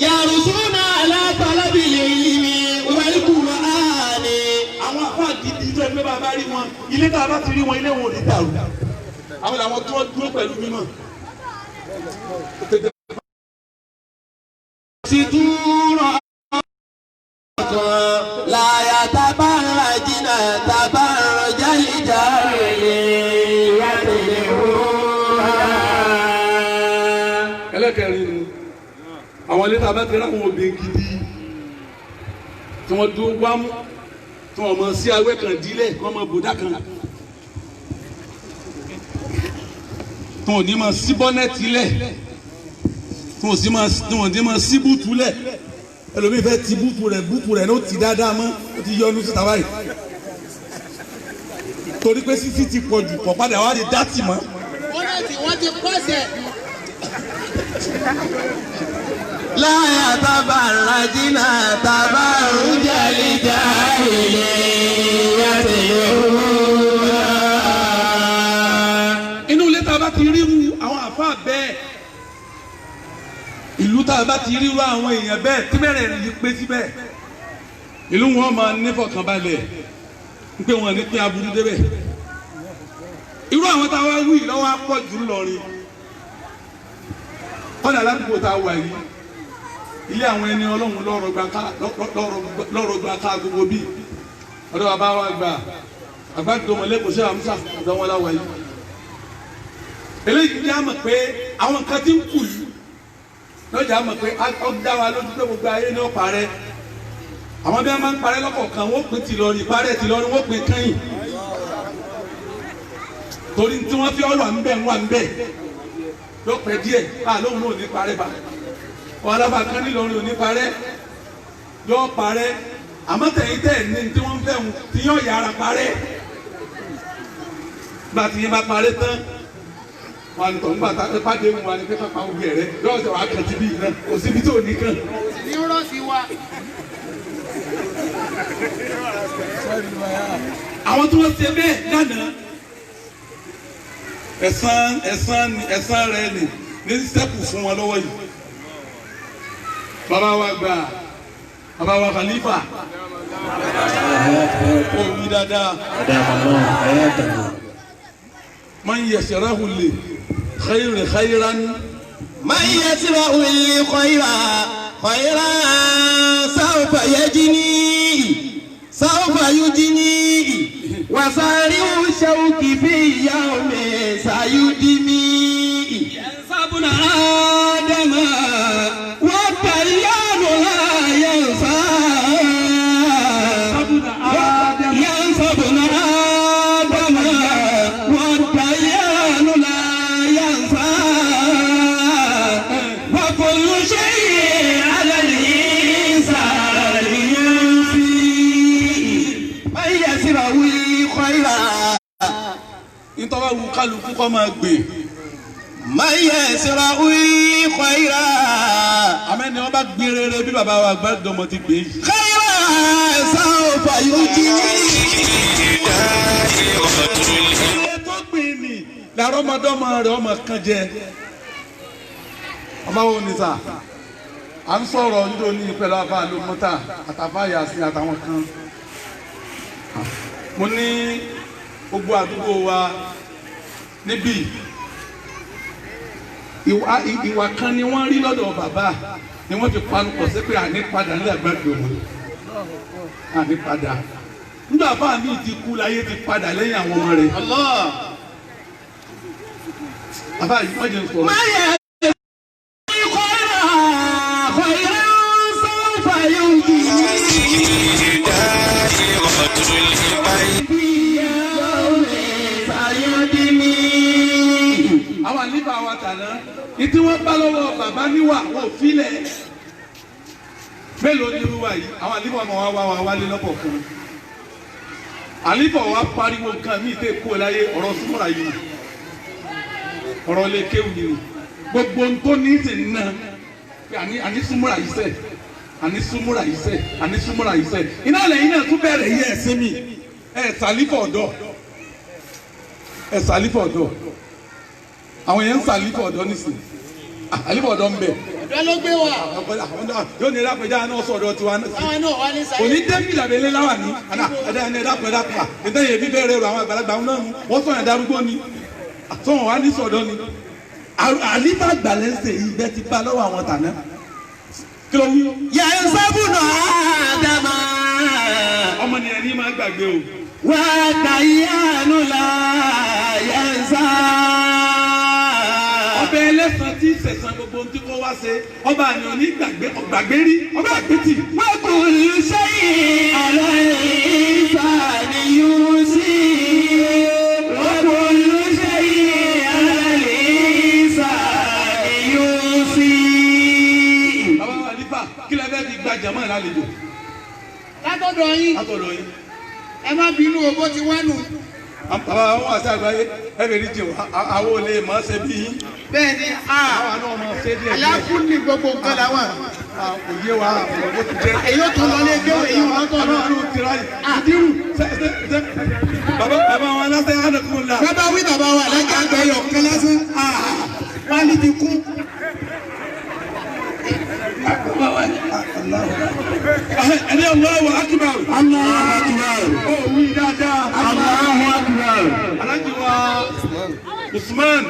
Yarusuna ala talabil ilmi wal Qur'ani. Àwọn afá gidi tó ẹgbẹ́ bàbá rí wọn ilé tá a bá ti rí wọn ilé wọn ò ní dàrú. Àwọn làwọn tó dúró pẹ̀lú mímọ̀. Situra la yatabarrajna tabarrujal jahiliyyati al-ula. Ẹlẹ́kẹ̀rin ni Àwọn ilé tá a bá ti ráwọn obìnrin gidi tí wọ́n dúró wámú tí wọ́n mọ̀ sí awẹ́ kan dílẹ̀ kí wọ́n mọ̀ bòdá kan tí wọ́n ò ní mọ̀ sí bọ́nẹ́ẹ̀tì lẹ̀ tí wọ́n ò ní mọ̀ sí búùtù lẹ̀. Ẹlòmíì fẹ́ ti búùtù rẹ̀ ní ó ti dáadáa mọ́ ó ti yọnu síta báyìí torí pé sísí ti pọ̀ jù kọ̀ padà wá di dátì mọ́. Wọ́n ti pọ̀sẹ̀. Láyà tabarajina tabarujali jahili yàtìlúwà. Inú ilé tá a bá ti ríru àwọn àfáà bẹ́ẹ̀, ìlú tá a bá ti ríru àwọn èèyàn bẹ́ẹ̀ tí bẹ̀rẹ̀ yìí pé síbẹ̀, ìlú wọn máa nífọ̀kànbalẹ̀ pé wọn ní pín aburú débẹ̀. Irú àwọn táwa wí lọ́wọ́ á pọ̀ jù lọ́rin. Kọ́dà ládùúgbò tá a wà yìí, ilé àwọn ẹni ọlọ́run lọ́rọ̀ gba ká gbogbo bíi ọ̀dọ́ bàbá wa gbà àgbàdo mọ̀lẹ́kọ̀ọ́ sí àmúṣà ọ̀dọ́ wọn láwa yìí. Eléyìí jẹ́ àmọ̀ pé àwọn nǹkan tí ń kù yìí lọ́jà àmọ̀ pé ó dá wa lójú pé gbogbo ayé ní ó parẹ́. Àwọn bí wọ́n máa ń parẹ́ lọ́kọ̀ọ̀kan wọ́n pín tìlọrin parẹ́ tìlọrin wọ́n pín kẹ́yìn torí tí wọ́n fi ọ́ wà ń bẹ̀ ń wà ń bẹ̀ yóò pẹ́ díẹ̀ bá a lóhùn náà ò ní parẹ́ bá wọn alábàá kan nílọrin ò ní parẹ́ yóò parẹ́ àmọ́ tẹ̀yìn tẹ̀ ní tí wọ́n fẹ́ wọn tí yóò yára parẹ́ gba tí yẹn bá parẹ́ tán wọn àlùtọ̀ ńgbà tá a pàdé wọn ni pé pápá ogun rẹ yóò sọ wàá kàn ti bí iná kò síbi tí ò ní kàn. Ní rọ́ọ̀sì wa. Àwọn tí wọ́n ṣe bẹ́ẹ̀ lánàá ẹ̀san ẹ̀san ẹ̀san rẹ̀ ni ní sẹ́kù fún wọn lọ́wọ́ yìí. Bàbá wa gbà bàbá wa Khalifa ó wí dáadáa. Man yasrahu li khayri khayran. Man yasrahu li khayran khayran sawfa yajni sawfa yujni wasari'u shawki fi yawmi sayudimi. Yansabuna Adama wa tayyanu la yansa. Yansabuna Adama wa tayyanu la yansa. Wa kullu shay'in 'ala al-insani yanfi. Man yasrahu khayran. Ntọ́wá wu kálukú kọ́ máa gbè. Man yasrahu khayran. Àmẹ́ni wọ́n bá gbé rere bí bàbá wa gbàdọ̀mọ́ ti gbé yìí. Khayran sawfa yujni. Ilé tó gbìn ní làrọ́ ọmọdọ́mọ rẹ̀ ọmọ kan jẹ. Ọba wo ni sà? À ń sọ̀rọ̀ nítorí pẹ̀lú àfa àlòmọ́tà àtàfà yàsí àtàwọn kan. Mo ní gbogbo àdúgbò wa níbí ìwà kan ni wọ́n rí lọ́dọ̀ bàbá ni wọ́n fi panupọ̀ sí pé àní padà nílẹ̀ àgbàdo wọn àní padà nígbà bá mi ti kú láyé ti padà lẹ́yìn àwọn ọmọ rẹ̀. Bàbá yìí wọ́n jẹ́ ń sọ̀rọ̀. Àwọn àlífà wa tàná ìtí wọ́n bá lọ́wọ́ bàbá níwà wọn ò filẹ̀ mélòó ni irú wa yìí àwọn àlífà ọmọ wa wá wa wálé lọ́pọ̀ fún un àlífà wa pariwo nǹkan míì tẹ́ kú láyé ọ̀rọ̀ súnmọ́ra yìí ọ̀rọ̀ lè kéwù yìí gbogbo tó ní í sì ná àní súnmọ́ra yìí sẹ́ àní súnmọ́ra yìí sẹ́ àní súnmọ́ra yìí sẹ́ iná lẹ́yìn náà tún bẹ̀rẹ̀ yẹ ẹ̀sìn mi ẹ̀ sàlífà ọ̀dọ́ ẹ̀ sàlífà ọ̀dọ́ àwọn yẹn ń sàlífà ọ̀dọ́ nísìnyí àlífà ọ̀dọ́ ń bẹ. Ọ̀dọ́ ló gbé wa. Yóò ní ẹ̀dápẹ̀já náà sọ̀dọ̀ tiwa náà. Táwọn náà wá ní sáyé. Kò ní dẹ́bí làbẹ́lẹ́ láwà ní. Ẹ̀dápẹ̀ ẹ̀dápẹ̀ ìtẹ́yẹ bíbẹ́ rẹ̀ rọ àwọn àgbàlagbà náà wọ́n sọ̀yàn darúgbó ni. Sọ̀wọ́n wá ní sọ̀dọ̀ ni. Àlífà gbàlẹ́ ń sè yìí bẹ́ẹ̀ ti bá lọ́wọ́ àwọn tàná. Kí ló wí? Yansabuna Adama. Ọmọ nìyẹn ní máa gbàgbé o. Wa tayyanu la yansa. Ọbẹ̀ ẹlẹ́ Ẹlẹ́sàn tí sẹ̀sán gbogbo ohun tí kò wá ṣe ọba àyàn ní gbàgbé rí ọba àgbẹ̀tì. وكل شيء على الإنسان يوصي وكل شيء على الإنسان يوصي. Bàbá wa nípa kí lẹ fẹ́ fi gba jàmọ́ ìlàlejò Látọ̀dọ̀ yín, látọ̀dọ̀ yín. ẹ má bínú o, bó ti wá nù. Bàbá wọn àti àgbáyé ẹ bẹ̀rẹ̀ ní jẹun àwọn olè mọ̀ ṣe bí yín. Bẹ́ẹ̀ ni, Àwa náà mọ̀ ṣe díẹ̀ díẹ̀. alákùn ní gbogbo nǹkan làwọn. Kò yé wa bó ti jẹ́. Èyí ó tún lọ lé gbé èyí wọn lọ́tọ̀ náà. Àwọn tira yìí. Ìdírù bàbá bàbá wọn lásán àdàkùn la. Bàbá wí bàbá wa alájà àgbà ẹyọ kan lásán. Pálí ti kún. Ẹni Allahu akbar. Allahu akbar. Ó wí dáadáa. Allahu akbar. Alájí wa Usman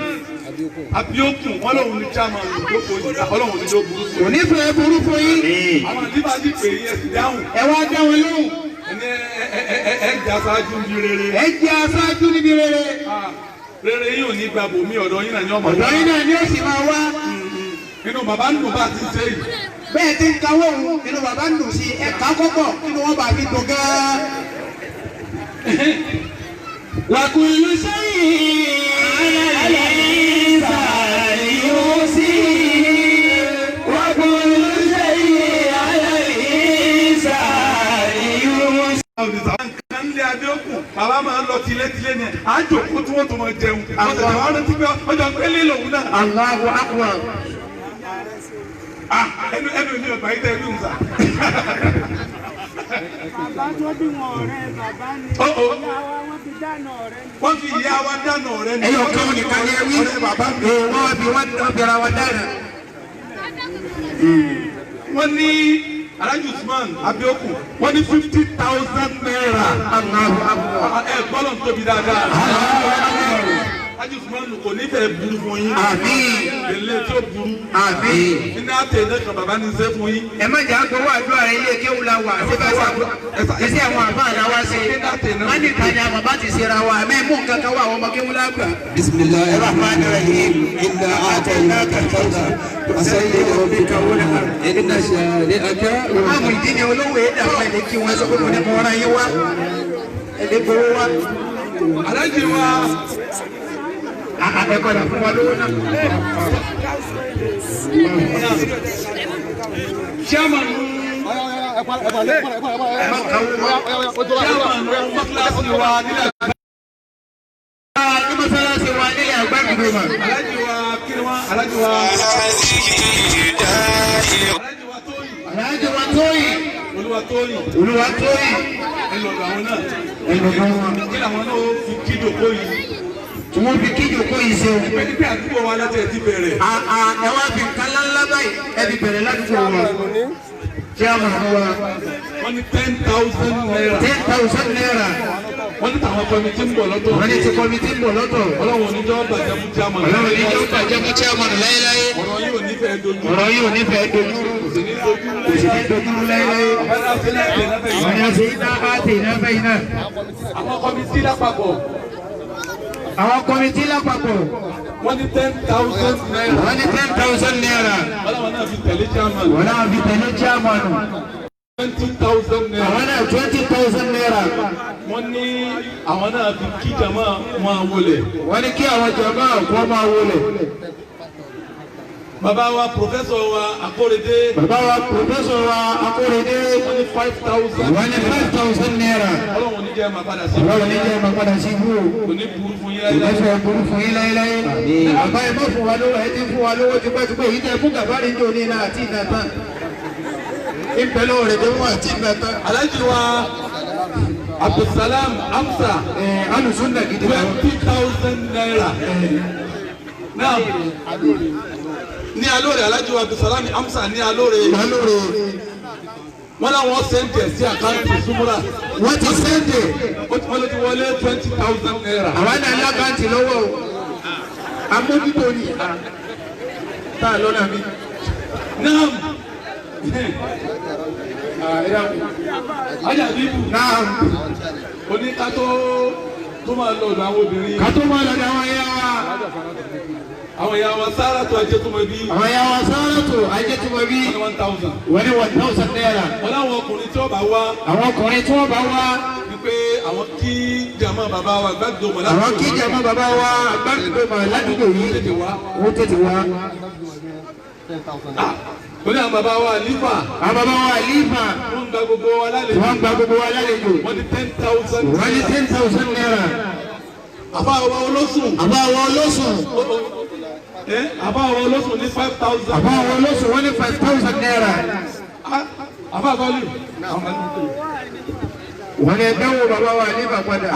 Abiokun wọn lòun ní chairman ìjókòó yìí Ọlọ́run ní ló burú sí. Kò ní fẹ́ burú fún yín. Àwọn àdìbà ti pè é ẹsìn dáhùn. Ẹ wá dá wọn lóhùn. Ẹni ẹ ẹ jẹ́ aṣáájú ní rere. Ẹ jẹ́ aṣáájú níbi rere. Rere yìí ò ní gba bòmí ọ̀dọ̀ yín náà ní ọmọ. Ọ̀dọ̀ yín náà ni ó sì máa wá. Inú bàbá ń dùn bá ti ṣe yìí. Bẹ́ẹ̀ ti ń kawó òun, inú bàbá ń dùn sí ẹ̀ka kọ́kọ́ inú wọn bá fi dùn gan-an. وكل شيء على الإنسان يوصي وكل شيء على الإنسان يوصي. Nǹkan lé Abíọ́kùn bàbá máa ń lọ tilétilé ni àjòkó tí wọ́n tó máa jẹun. Wọ́n tẹ̀lé wọn rántí pé ọjọ́ pélé lòun náà. Allahu akbar. Ẹnu ẹnu mi ò bá yí tẹ́ ẹnu sà. Bàbá tó bí wọn ọ̀rẹ́ bàbá ni ìyá wa wọ́n fi dáná ọ̀rẹ́ ni. Wọ́n fi ìyá wa dáná ọ̀rẹ́ ni. Ẹyọ kan nìkan ni ẹ wí. Ọ̀rẹ́ bàbá mi. Wọ́n fi wọ́n bẹ̀rẹ̀ wọn dáná. Wọ́n ní Alhaji Usman Abiokun wọ́n ní 50,000 naira. Allahu akbar. Ẹ gbọ́dọ̀ tóbi dáadáa. Alhaji Usman kò ní fẹ́ burú fún yín. Àmín. Èlé tí ó burú. Àmín. Iná àtẹ iná kan bàbá ní sẹ́ fún yín. Ẹ má jà gbowó àdúrà rẹ ilé kéwù la wà síbẹ̀ sísẹ àwọn àbá àdá wa ṣe. Wọ́n ní kàní àwọn bàbá ti ṣera wa àmẹ́ mú nǹkan kan wá àwọn ọmọ kéwù lágbà. Bisimilahi rahman rahim inna a'tainaka al-kawthar fasalli li rabbika wanhar inna shani'aka. Máàmù ìdí ni olówó èdè àwọn ẹni kí wọ́n sọ pé mo ní mo rán yín wá. Ẹni gbowó wá. Alhaji wa. Ẹ kọ́ra fún wa lówó náà. Chairman mọ́sálásí wa nílẹ̀ àgbà. Ní mọ́sálásí wa nílẹ̀ àgbà gbogbo mọ̀. Alhaji wa kí ni wọ́n? Alhaji wa. Alhaji wa Tóyìn. Alhaji wa Tóyìn. Olúwa Tóyìn. Olúwa Tóyìn. Ẹ lọ́dọ̀ àwọn náà. Ẹ lọ́dọ̀ wọn. Kí làwọn náà ó fi kíjòkó yìí. Tí wọ́n fi kíjòkó yìí ṣe. Ẹgbẹ́ ní pé àdúgbò wa láti ẹ̀ ti bẹ̀rẹ̀. Ẹ wá fi nǹkan ńláńlá báyìí ẹ fi bẹ̀rẹ̀ ládùúgbò wa. Chairman wa. Wọ́n ní 10,000 naira. 10,000 naira. Wọ́n ní tàwọn kọ́mítì ń bọ̀ lọ́tọ̀. Wọ́n ní ti kọ́mítì ń bọ̀ lọ́tọ̀. Ọlọ́run oníjọ́ bàjẹ́ fún chairman. Ọlọ́run oníjọ́ bàjẹ́ fún chairman láéláé. Ọ̀rọ̀ yìí ò ní fẹ́ dojú. Ọ̀rọ̀ yìí ò ní fẹ́ dojú. Kò sì ní dojú. Kò sì ní dojú láéláé. Wọ́n ní àti iná àti iná fẹ́ iná. Àwọn kọ́mítì lápapọ̀. Àwọn kọ́mítì lápapọ̀. Wọ́n ní 10,000 naira. Wọ́n ní 10,000 naira. Wọ́n náà fi tẹ̀lé chairman. Wọ́n náà fi tẹ̀lé chairman. 20,000 naira. Àwọn náà 20,000 naira. Wọ́n ní àwọn náà fi kí jama máa wọlé. Wọ́n ní kí àwọn jama kó máa wọlé. Bàbá wa pòfẹ́sọ̀ wa Akóredé. Bàbá wa pòfẹ́sọ̀ wa Akóredé. Wọ́n ní 5,000. Wọ́n ní 5,000 naira. Ọlọ́run ní jẹ́ máa padà sí. Ọlọ́run ní jẹ́ máa padà sí ibú. Kò ní burú fún yín Kò ní láéláé. fẹ́ burú fún yín láéláé. Bàbá ẹ má fún wa lówó, ẹ ti fún wa lówó tipẹ́tipẹ́. Èyí tẹ fún Gàbárì ní òní náà àti ìnà tán. Ìpẹ́lẹ́ òrè tó wọ́n àti ìnà tán. Alhaji wa Abdulsalam Amsa. Alùsùnà gidi kan. 20,000 naira. Now, ní alóore Alhaji wa Abdulsalam Amsa ní alóore. Alóore. Wọ́n láwọn sẹ́ńtì ẹ̀ sí àkáǹtì Súmúrà. Wọ́n ti sẹ́ńtì. Wọ́n ló ti wọlé 20,000 naira. Àwọn náà lákàntì lọ́wọ́ o. Amójútó ni. Tá a lọ́nà mi. Naam. Ajá bíbù. Naam. Oní ká tó máa lọ ọ̀dọ̀ àwọn obìnrin. Ká tó máa lọ ọ̀dọ̀ àwọn ẹ̀yà wa. Àwọn ìyá wa sára tó ajé tó mọ bí. Àwọn ìyá wa sára tó ajé tó mọ bí. Wọ́n ní 1,000. Wọ́n ní 1,000 naira. Wọ́n láwọn ọkùnrin tí wọ́n bá wá. Àwọn ọkùnrin tí wọ́n bá wá. Wípé àwọn kí jàmá bàbá wa gbàdúgbò mọ̀ ládùúgbò. Àwọn kí jàmá bàbá wa gbàdúgbò mọ̀ ládùúgbò yìí. Wọ́n tètè wá. Wọ́n ní àwọn bàbá wa àlífà. Àwọn bàbá wa àlífà. Wọ́n ń gba gbogbo wa lálejò. Wọ́n ń gba gbogbo wa lálejò. Wọ́n ní 10,000. Wọ́n ní 10,000 naira. Àbá wa olóṣùn. Àbá wa olóṣùn. Àbá wa olóṣùn ní 5,000. Àbá wa olóṣùn wọ́n ní 5,000 naira. Àbá àbálù. Wọ́n ní ẹgbẹ́ wo bàbá wa àlífà padà.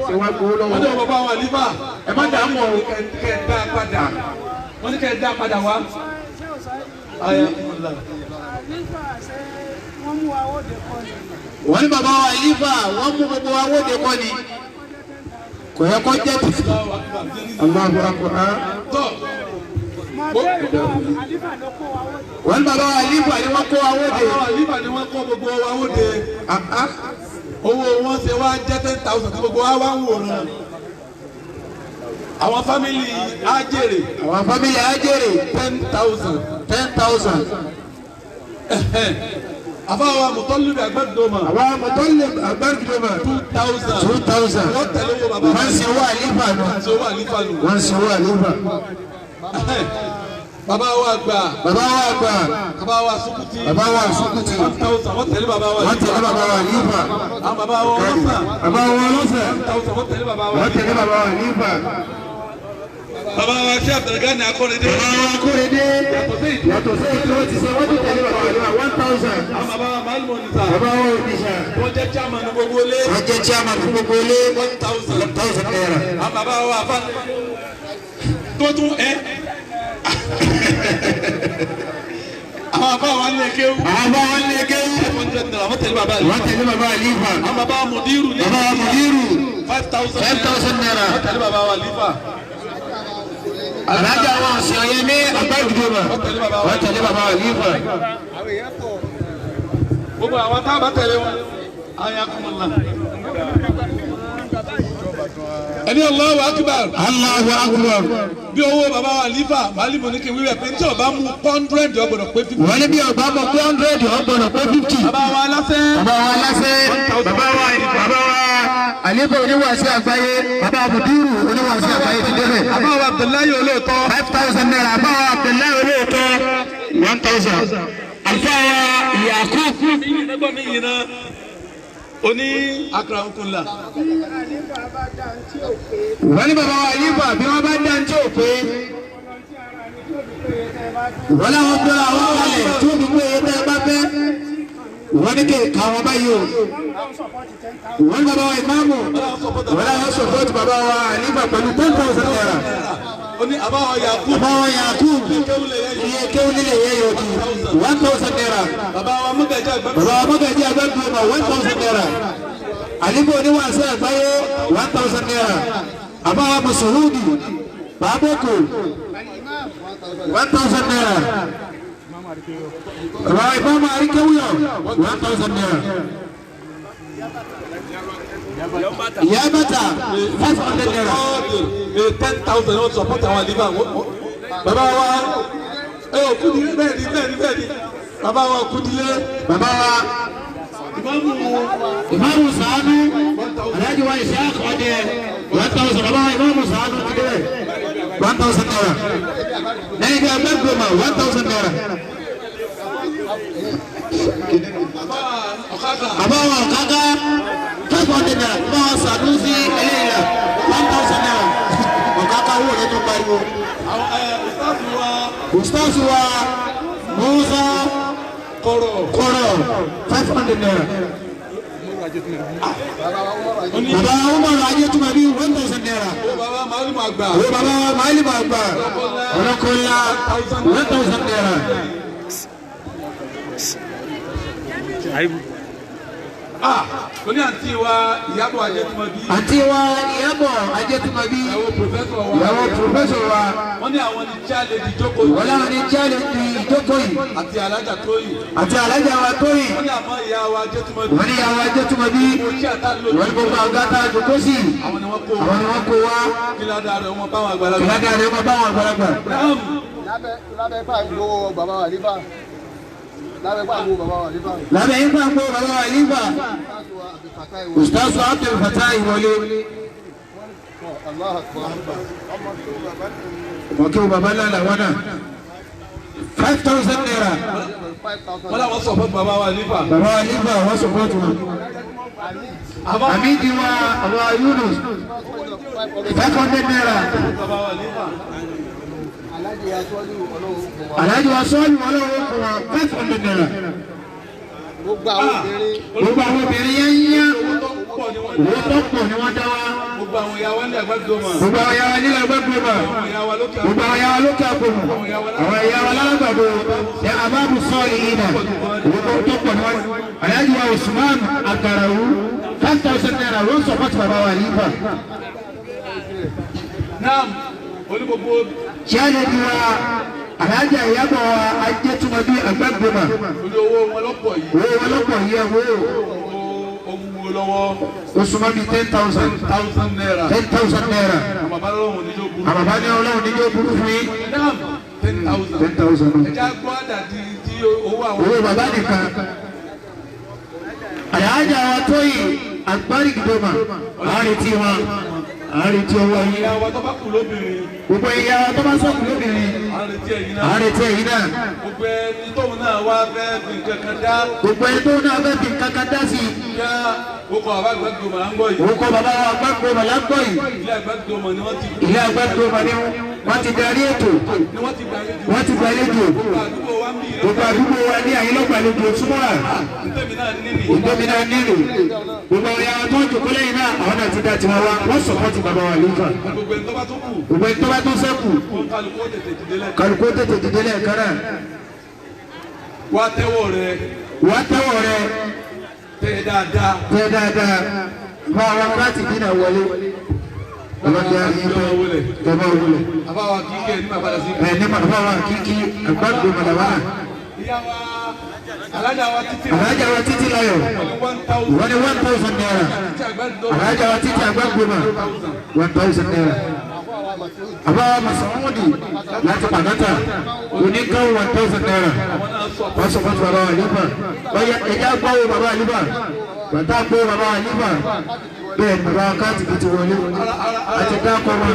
Ṣé wàá gbowó lọ́wọ́? Wọ́n ní bàbá wa àlífà. Ẹ má dààmú o. Kẹ́ ẹ dá padà. Wọ́n ní kẹ́ ẹ dá padà wá. Wọ́n ní bàbá wa àlífà wọ́n mú gbogbo wa wóde kọ́ ni. Kò yẹ kó jẹ́ títí. Allahu akbar. Wọ́n ní bàbá wa àlífà ni wọ́n kó wa wóde. Bàbá wa àlífà ni wọ́n kó gbogbo wa wóde. Owó wọn ṣe wá jẹ́ 10,000 tí gbogbo wa wá ń wòran. Àwọn fámìlì á jèrè. Àwọn fámìlì á jèrè. 10,000. 10,000. Àbáwá Mùtọ́lùbí Àgbàdùdọ́mà. Àbáwá Mùtọ́lùbí Àgbàdùdọ́mà. 2,000. 2,000. Wọ́n tẹ̀lé owó bàbá. Wọ́n ṣe owó àlífà nù. Wọ́n ṣe owó àlífà nù. Wọ́n ṣe owó àlífà. Bàbá wa àgbà. Bàbá wa àgbà. Bàbá wa Sukuti. Bàbá wa Sukuti. 1,000. Wọ́n tẹ̀lé bàbá wa. Wọ́n tẹ̀lé bàbá wa àlífà. Àwọn bàbá wa ọlọ́sàn. Bàbá wa ọlọ́sàn. 1,000. Wọ́n tẹ̀lé bàbá wa. Wọ́n tẹ̀lé bàbá wa àlífà. Bàbá wa ṣé Abdulgani Akọ́rẹ́dé. Bàbá wa Akọ́rẹ́dé. Yàtọ̀ sí èyí tí wọ́n ti ṣe, wọ́n ti tẹ̀lé bàbá wa 1,000. Àwọn bàbá wa Màálù Mọ̀nìsà. Bàbá wa Ònìṣà. Wọ́n jẹ́ chairman gbogbo ilé. Wọ́n jẹ́ chairman fún gbogbo ilé. 1,000. 1,000 naira. Àwọn bàbá wa àfa. Tó tún ẹ. Àwọn bàbá wa lè kéwú. Àwọn bàbá wa lè kéwú. 500 naira. Wọ́n tẹ̀lé bàbá àlífà. Wọ́n tẹ̀lé bàbá àlífà. Àwọn bàbá wa Mùdírù. Bàbá wa Mùdírù. 5,000. 5,000 naira. Wọ́n tẹ̀lé bàbá wa àlífà. Alájà wọn ọ̀sẹ̀ ọ̀yẹ́ ní Àgbàdùdọ́mà. Wọ́n tẹ̀lé bàbá wa àlífà. Gbogbo àwọn tá a bá tẹ̀lé wọn. Ayakumullah. Ẹni Allahu Akbar. Allahu Akbar. Bí owó bàbá wa àlífà, màálìmọ̀ ní kí wíwẹ̀ pé tí ọba mú 100 ọgbọ̀dọ̀ pé 50. Wọ́n ní bí ọba mú 100 ọgbọ̀dọ̀ pé 50. Bàbá wa aláṣẹ. Bàbá wa aláṣẹ. Bàbá wa àlífà oníwàásí àgbáyé. Bàbá Mùdírù oníwàásí àgbáyé ti débẹ̀. Bàbá wa Abdullahi olóòótọ́. 5,000 naira. Bàbá wa Abdullahi olóòótọ́. 1,000. Àlùfáà wa Yakub. Oní akramukunla. Wọ́n ní bàbá wa àlífà bí wọ́n bá dá ní tí ò pé. Wọ́n láwọn gbọ́dọ̀ àwọn kalẹ̀ tí ó fi pé iye tẹ́ ẹ bá fẹ́. Wọ́n ní kéèké àwọn báyìí o. Wọ́n ní bàbá wa ìmáàmù. Wọ́n láwọn sọ̀pọ̀tì bàbá wa àlífà pẹ̀lú 10,000 naira. Oní àbá wa Yakub. Bàbá wa Yakub. Iye kéwù nílé yẹ yóò di 1,000 naira. Bàbá wa Mọ́gàjí àgbàdo. Bàbá wa Mọ́gàjí àgbàdo ma 1,000 naira. Àlífà oníwàásí àgbáyé 1,000 naira. Àbá wa Mùsùlùmí. Bàbókò 1,000 naira. Bàbá wa Ìmáàmù Àríkéwúyọ̀ 1,000 naira. Ìyá bàtà 500 naira. 10,000 wọ́n support àwọn àlífà. Bàbá wa Kúdílé bẹ́ẹ̀ ni bẹ́ẹ̀ ni bẹ́ẹ̀ ni. Bàbá wa Kúdílé. Bàbá wa Ìmáàmù Sàánú. Alhaji wa Ishaq Ọdẹ 1,000. Bàbá wa Ìmáàmù Sàánú ti débẹ̀ 1,000 naira. Lẹ́yìn bí agbẹ́gbẹ̀mọ̀ 1,000 naira. Bàbá wa Ọ̀káká 500 naira. Bàbá wa Sànúsí eléyìí 1,000 naira. Ọ̀káká owó rẹ̀ tó pariwo. Ustaz wa Musa Kọ̀rọ̀ 500 naira. Bàbá Umaru Ajétúmọ̀bí 1,000 naira. Bàbá Màálìmọ̀ àgbà. Bàbá Màálìmọ̀ àgbà. Ọlọ́kọ̀ọ́lá 1,000 naira. Ah, oní àǹtí wa Ìyábọ̀ Ajẹ́túmọ̀bí. Àǹtí wa Ìyábọ̀ Ajẹ́túmọ̀bí. Ìyàwó professor wa. Ìyàwó professor wa. Wọ́n ní àwọn ní chairlady ìjókòó yìí. Wọ́n láwọn ní chairlady ìjókòó yìí. Àti alájà Tóyìn. Àti alájà wa Tóyìn. Wọ́n ní àmọ́ ìyá wa Ajẹ́túmọ̀bí. Wọ́n ní ìyá wa Ajẹ́túmọ̀bí. Wọ́n ní gbogbo àga tá a jókòó sí. Àwọn ni wọ́n kó wa. Àwọn ni wọ́n kó wa. Kí ládàá rẹ̀ wọ́n bá wọn àgbàlagbà. Kí ládàá rẹ̀ wọ́n bá wọn àgbàlagbà. Lábẹ́ pàǹgbó bàbá wa nífà. Lábẹ́ pàǹgbó bàbá wa nífà. Lábẹ́ yín pàǹgbó bàbá wa nífà. Ustaz Abdul Fatai wọlé. Wọ́n kí o bàbá náà làwọn náà. 5,000 naira. Wọ́n làwọn support bàbá wa nífà. Bàbá wa nífà wọ́n support wọn. Àmì wa àwọn Yunus 500 naira. Alhaji wa sọ́ọ̀lù ọlọ́wọ́ kọ̀ wá 500 naira. Gbogbo àwọn obìnrin. Gbogbo àwọn obìnrin yẹn ń yá. Owó tó pọ̀ ni wọ́n dá wá. Gbogbo àwọn ìyá wa nílẹ̀ gbàgbọ́mọ̀. Gbogbo àwọn ìyá wa nílẹ̀ gbàgbọ́mọ̀. Gbogbo àwọn ìyá wa lókè àpòmọ̀. Àwọn ìyá wa lálágbàdo. Ṣé àbábù sọ́ọ̀lì yìí nà? Owó tó pọ̀ ni wọ́n. Alhaji wa Usman Akarawu 5,000 naira ló ń sọ̀pọ̀tì bàbá wa nípa. Naam, onígbogbo. Ṣé a lè di wa Alhaja Ìyábọ̀ Ajẹ́túmọ̀bí Àgbàgbọ́mà. Olú owó wọn lọ́pọ̀ yìí. Owó wọn lọ́pọ̀ yìí ẹ̀ wò. Owó lọ́wọ́. Ó súnmọ́ bíi 10,000. 10,000 naira. 10,000 naira. Àbàbá lọ́wọ́ níjó burú. Àbàbá ní Ọlọ́run níjó burú fún yín. Naam, 10,000. 10,000. Ẹja gbọ́ àdàdì tí owó àwọn. Owó bàbá nìkan. Alhaja wa Tóyìn Àgbárígidọ́mà. Àárín tí wọn. Àárín tí owó yín. Ìyá wa tó bá kú lóbìnrin. Gbogbo ìyá wa tó bá sọ̀kù lóbìnrin. Àárín tí ẹ̀yin náà. Àárín tí ẹ̀yin náà. Gbogbo ẹni tóun náà wá fẹ́ fi nǹkan kan dá. Gbogbo ẹni tóun náà fẹ́ fi nǹkan kan dá sí. Yá orúkọ bàbá Àgbàgbọ́mà là ń gbọ́ yìí. Orúkọ bàbá wa Àgbàgbọ́mà là ń gbọ́ yìí. Ilé Àgbàgbọ́mà ni wọ́n ti. Ilé Àgbàgbọ́mà ni wọ́n ti darí ètò. Ni wọ́n ti gbàlejò. Wọ́n ti gbàlejò. Gbogbo àdúgbò wa ń bí. Gbogbo àdúgbò wa ní àyínlọ́gbàlejò súnmọ́ra. Ntẹ́mi náà nílì. Ntẹ́mi náà nílì. Gbogbo ìyá tó ń jòkó lẹ́yìn náà àwọn náà ti dá tiwọn wá. Wọ́n sọ̀pọ̀tì bàbá wa lóka. Gbogbo ẹni tó bá tó kù. Gbogbo ẹni tó bá tó sẹ́kù. Kálukú tètè dìde lẹ́ẹ̀kan. Kálukú tètè dìde lẹ́ẹ̀kan náà. Wá tẹ́wọ́ rẹ. Wá tẹ́wọ́ rẹ. Tẹ́ dáadáa. Tẹ́ dáadáa. Bá wa láti dínà wọlé. Ọlọ́dẹ ayé fẹ́ tẹ́ bá wọlé. Àbáwá kíkẹ́ ní màá padà sí. Ẹ ní màá bá wa kíkí Àgbàgbọ́ màdàwá. Ìyá wa Alájà wa títí. Alájà wa títí láyọ̀. Wọ́n ní 1,000 naira. Alájà wa títí Àgbàgbọ́mà 1,000 naira. Àbáwá Màsàmúdì láti Pàdátà oníkan 1,000 naira. Wọ́n sọ fún bàbá wa nípa. Ọ̀yà ẹ̀já gbọ́wọ́ bàbá nípa. Bàtà gbọ́wọ́ bàbá wa nípa. Bẹ́ẹ̀ ni bàbá káàtì ti wọlé. Àti dákọ̀ wọn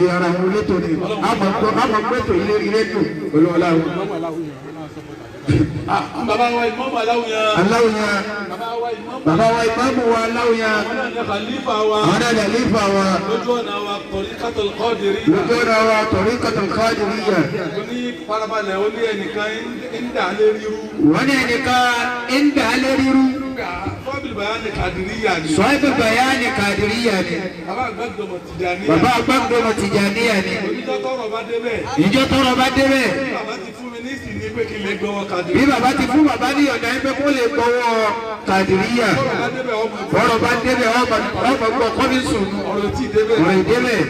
ìyàrá àwọn elétò ni. Àmọ̀ gbẹ́tò ilé rédíò pẹ̀lú ọlá wọn. Bàbá wa ìmáàmù Aláwùyá. Aláwùyá. Bàbá wa ìmáàmù wa Aláwùyá. Àwọn náà ní khalifa wa. Àwọn náà ní khalifa wa. Lójú ọ̀nà wa Tariqatul Qadiriyya. Lójú ọ̀nà wa Tariqatul Qadiriyya. Ó ní farabalẹ̀ ó ní ẹnìkan ń dà lérí rú. Wọ́n ní ẹnìkan ń dà lérí rú. Sọ́ọ̀bì Bayani Qadiriyya ni. Sọ́ọ̀bì Bayani Qadiriyya ni. Bàbá Àgbàgbọ́mọ̀ Tìjàníyà. Bàbá Àgbàgbọ́mọ̀ Tìjàníyà ni. Ìjọ tọrọ bá débẹ̀. Ìjọ tọrọ bá débẹ̀. Bàbá ti fún mi ní ìsìn ní pé kí n lè gbọ́wọ́ Qadiriyya. Bí bàbá ti fún bàbá ní ọ̀dà ẹgbẹ́ kó lè gbọ́wọ́ Qadiriyya. Bọ́rọ̀ bá débẹ̀ ọmọ gbọ́ kọ́mísùn. Ọ̀rọ̀ tí débẹ̀. Ọ̀rọ̀ ìdébẹ̀.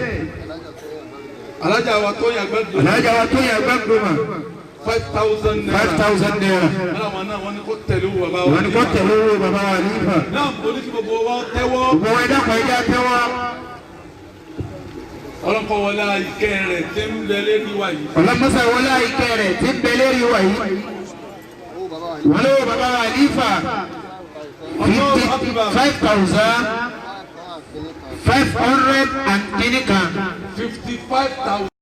Alájà wa Tóyìn Àgbàgbọ́mọ̀. Alájà wa Tóyìn Àgbàgbọ́mọ̀. 5,000 naira. 5,000 naira. Àwọn náà wọ́n ní kó tẹ̀lé owó bàbá wa. Wọ́n ní kó tẹ̀lé owó bàbá wa nípa. Náà mo ní kí gbogbo wa tẹ́wọ́. Gbogbo wa dákọ̀ ẹja tẹ́wọ́. Ọlọ́kọ̀ wọlé ìkẹ́ rẹ̀ tí ń bẹ lérí wa yìí. Ọlọ́mọsà wọlé ìkẹ́ rẹ̀ tí ń bẹ lérí wa yìí. Wọ́n lówó bàbá wa nípa. 55,500 and kìíní kan. 55,000.